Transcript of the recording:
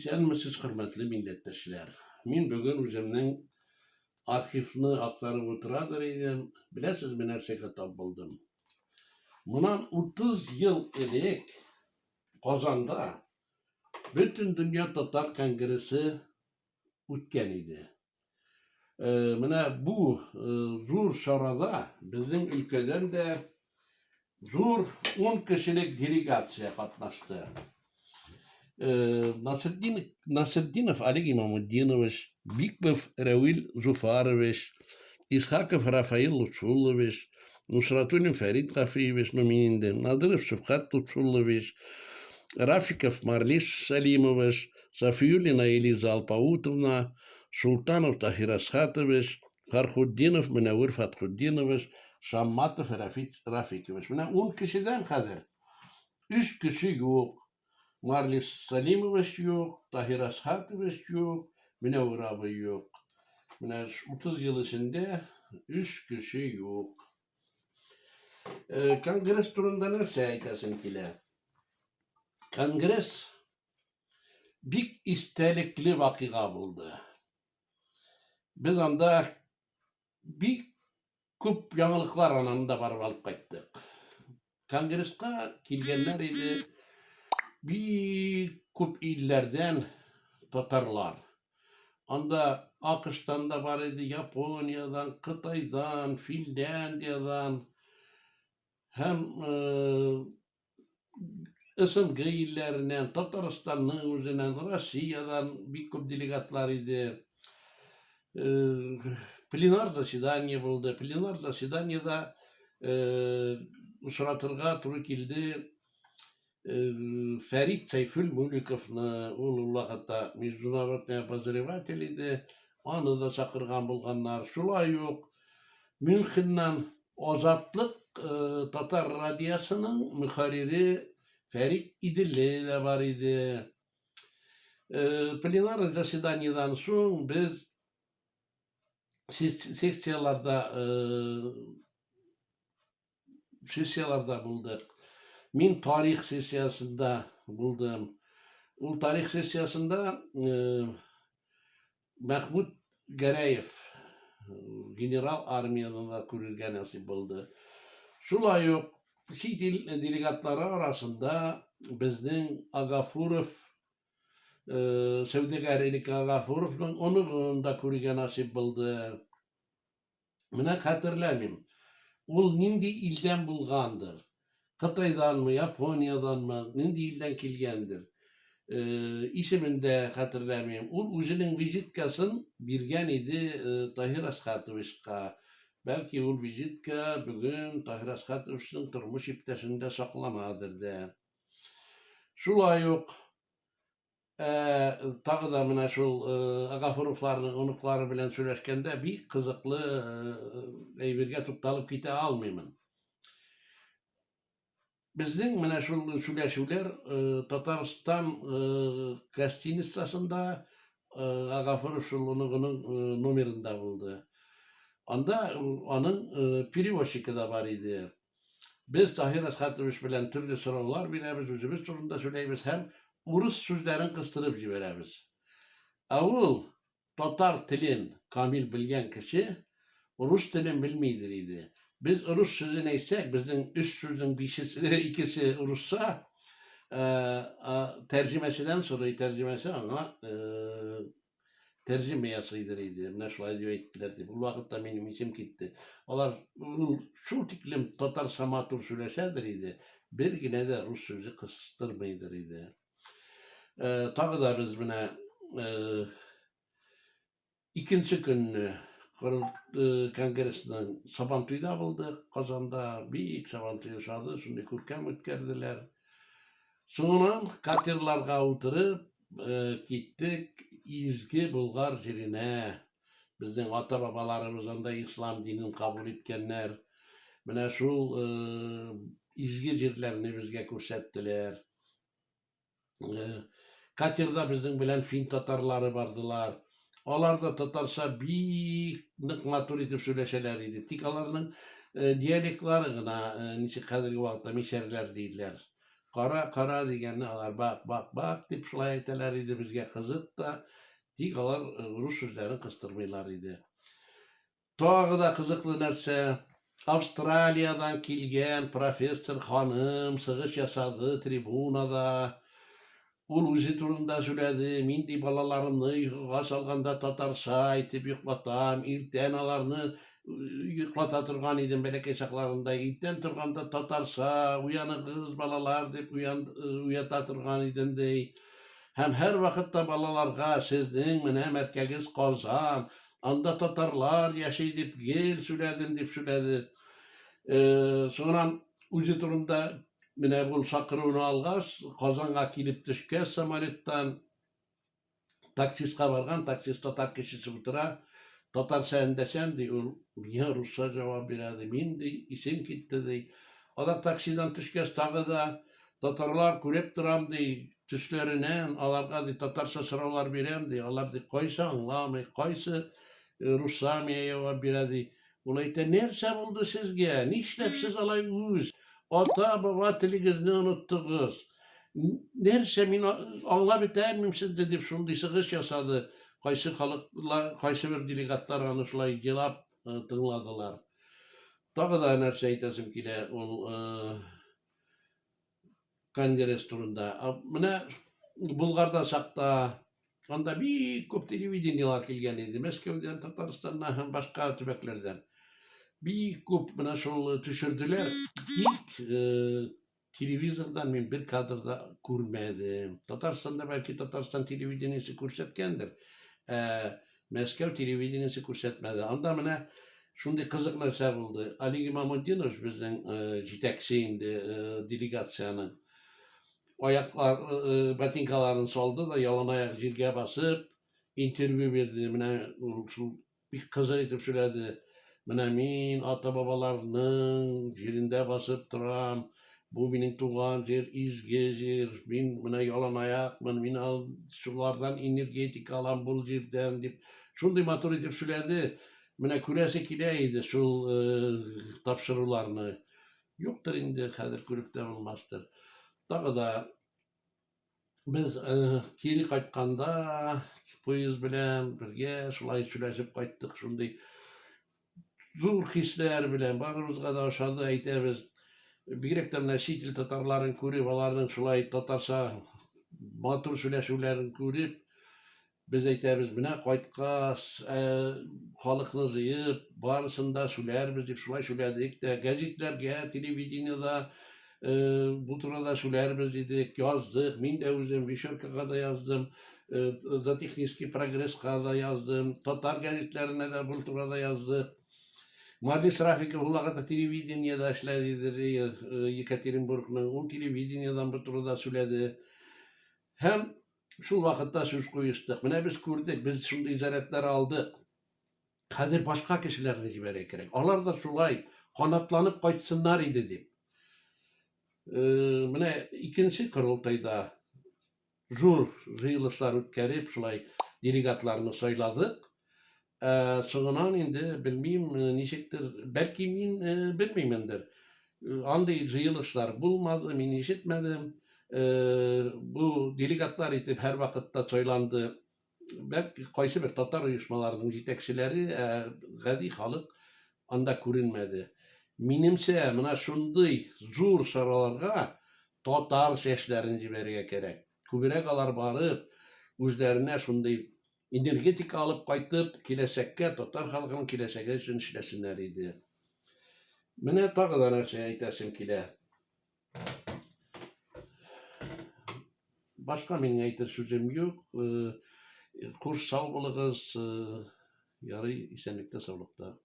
Исәнмесез, хөрмәтле милләттәшләр! Мин бүген үземнең архивны актарып утырадыр идем, беләсезме нәрсәгә тап булдым? Моннан 30 ел элек Казанда Бөтендөнья татар конгрессы үткән иде. Э, менә бу э, зур чарада безнең өлкәдән дә зур 10 кешелек делегация катнашты. Э, Насретдин, Насретдинов Олег Имамутдинович, Бикбов Рәвил Зуфарович, Исхаков Рафаил Лутфуллович, Нусратуллин Фәрит Гафиевич, ну мин инде, Надыров Шәфкать Лутфуллович, Рафиков Марлис Сәлимович, Сафиуллина Элиза Алпаутовна, Султанов Таһир Асхатович, Фархутдинов Мөнәвир Фатхутдинович, Шамматов Рәфит Рафикович. Менә ун кешедән хәзер өч кеше юк. Марлис Сәлимович юк, Таһир Асхатович юк, Мөнәвир абый юк. Менә 30 ел эчендә өч кеше юк. Э, конгресс турында нәрсә әйтәсем килә? Конгресс бик истәлекле вакыйга булды. Без анда бик күп яңалыклар ананы да барып алып кайттык. Конгресска килгәннәр иде бик күп илләрдән татарлар. Анда АКШтан да бар иде, Япониядән, Кытайдан, Финляндиядән һәм СНГ илләреннән, Татарстанның үзеннән, Россиядән бик күп делегатлар иде. Э, пленар заседание булды. Пленар заседаниедә э, очратырга туры килде э, Фәрит Сәйфулмүликовны, ул ул вакытта международный обозреватель иде, аны да чакырган булганнар. Шулай ук Мюнхеннан Азатлык татар радиосының мөхәррире Фәрит Иделле дә бар иде. Пленар заседаниедән соң без секцияләрдә сессияләрдә булдык. Мин тарих сессиясендә булдым. Ул тарих сессиясендә Мәхмүт Гәрәев генерал армияне дә күрергә насыйп булды. Шулай ук чит ил делегатлары арасында безнең Агафуров э, сәүдәгәр Элек Агафуровның оныгын да күрергә насыйп булды. Менә хәтерләмим, ул нинди илдән булгандыр. Кытайданмы, Япониядәнме, нинди илдән килгәндер. Э, исемен дә хәтерләмим. Ул үзенең визиткасын биргән иде э, Таһир Асхатовичка. Бәлки ул визитка бүген Таһир Асхатовичның тормыш иптәшендә сакланадыр да. Шулай ук Ә, тагы да менә шул э, Агафуровларның оныклары белән сөйләшкәндә бик кызыклы э, әйбергә тукталып китә алмыймын. Безнең менә шул сөйләшүләр э, Татарстан гостиницасында Агафуров шул оныгының номерында булды. Анда аның перевозчигы да бар иде. Без Таһир Әсхәтович белән төрле сораулар бирәбез, үзебез турында сөйләйбез һәм урыс сүзләрен кыстырып җибәрәбез. Ә ул, татар телен камил белгән кеше, рус телен белмидер иде. Без рус сүзен әйтсәк, безнең өч сүзнең бишесе, икесе русча, тәрҗемәчедән сорый, тәрҗемәче аңа тәрҗемә ясыйдыр иде. Менә шулай дип әйттеләр дип. Ул вакытта минем исем китте. Алар ул шул тиклем татарча матур сөйләшәдер иде, бер генә дә рус сүзе кыстырмыйдыр иде. Э, тагы да без менә э, икенче көнне э, конгрессның Сабантуйда булдык Казанда. Бик Сабантуй ошады, шундый күркәм үткәрделәр. Соңыннан катерларга утырып Киттек изге Болгар җиренә. Безнең ата-бабаларыбыз анда ислам динен кабул иткәннәр. Менә шул изге җирләрне безгә күрсәттеләр. Катерда безнең белән фин татарлары бардылар. Алар да татарча бик нык матур итеп сөйләшәләр иде. Тик аларның диалектлары гына, ничек хәзерге вакытта мишәрләр диделәр. Кара, кара дигәнне алар бак, бак, бак дип шулай әйтәләр иде, безгә кызык та, тик алар рус сүзләрен кыстырмыйлар иде. Тагы да кызыклы нәрсә, Австралиядән килгән профессор ханым чыгыш ясады трибунада. Ул үзе турында сөйләде, мин ди балаларымны йокыга салганда татарча әйтеп йоклатам, иртән аларны йоклата торган идем бәләкәй чакларында, иртән торганда татарча уяныгыз, балалар дип уята торган идем ди. Һәм һәрвакытта балаларга сезнең менә мәркәгез Казан, анда татарлар яши дип гел сөйләдем дип сөйләде. Соңыннан үзе турында менә бу чакыруны алгач, Казанга килеп төшкәч самолеттан таксистка барган, таксист татар кешесе утыра, татарча эндәшәм ди, ул миңа русча җавап бирә ди, мин ди, исем китте ди. Алар таксидан төшкәч тагы да татарлар күреп торам ди, төсләреннән аларга ди татарча сораулар бирәм ди, алар ди кайсы аңламый, кайсы русча миңа җавап бирә ди. Ул әйтә, нәрсә булды сезгә? Нишләп сез алай үз ата-баба телегезне оныттыгыз? Нәрсә, мин аңлап бетә алмыйм сезне, дип шундый чыгыш ясады. Кайсы халыклар, кайсы бер делегатлар аны шулай елап тыңладылар. Тагы да нәрсә әйтәсем килә, ул конгресс турында. Менә Булгарда чакта анда бик күп телевидениелар килгән иде. Мәскәүдән, Татарстаннан һәм башка төбәкләрдән. Бик күп менә шул төшерделәр. Тик телевизордан мин бер кадр да күрмәдем. Татарстанда бәлки Татарстан телевидениесе күрсәткәндер. Ә Мәскәү телевидениесе күрсәтмәде. Анда менә шундый кызык нәрсә булды. Олег Имамутдинов безнең җитәкче инде делегациянең аяклар ботинкаларын салды да яланаяк җиргә басып интервью бирде. Менә ул шул бик кызык итеп сөйләде. Менә мин ата-бабаларның җирендә басып торам. Бу минем туган җир, изге җир. Мин менә яланаякмын, мин ал, шулардан энергетика алам бу җирдән дип. Шундый матур итеп сөйләде. Менә күрәсе килә иде шул тапшыруларны. Юктыр инде, хәзер күреп тә булмастыр. Тагы да без кире кайтканда поезд белән бергә шулай сөйләшеп кайттык, шундый зур хисләр белән барыбызга да ошады, әйтәбез. Бигрәк тә менә чит ил татарларын күреп, аларның шулай татарча матур сөйләшүләрен күреп, без әйтәбез, менә кайткач, халыкны җыеп, барысын да сүләрбез дип шулай сүләдек тә, гәзитләргә, телевидениедә бу турыда сүләрбез дидек, яздык. Мин дә үзем Вечеркага да яздым, За технический прогресска да яздым, татар гәзитләренә дә бу турыда яздык. Мадис Рафиков ул вакытта телевидениедә эшләде иде, Екатеринбургның. Ул телевидениедән бу турыда сөйләде. Һәм шул вакытта сүз куештык. Менә без күрдек, без шундый зарядлар алдык. Хәзер башка кешеләрне җибәрергә кирәк. Алар да шулай канатланып кайтсыннар иде дип. Менә икенче корылтайда зур җыелышлар үткәреп, шулай делегатларны сайладык. Ә соңыннан инде белмим, ничектер, бәлки мин белмимендер. Андый җыелышлар булмады, мин ишетмәдем. Бу делегатлар итеп һәрвакытта сайланды. Бәлки кайсы бер татар оешмаларының җитәкчеләре, ә гади халык анда күренмәде. Минемчә, менә шундый зур чараларга татар яшьләрен җибәрергә кирәк. Күбрәк алар барып, үзләренә шундый энергетика алып кайтып, киләчәккә, татар халкының киләчәге өчен эшләсеннәр иде. Менә тагы да нәрсә әйтәсем килә. Башка минем әйтер сүзем юк. Хуш, сау булыгыз. Ярый, исәнлектә, саулыкта.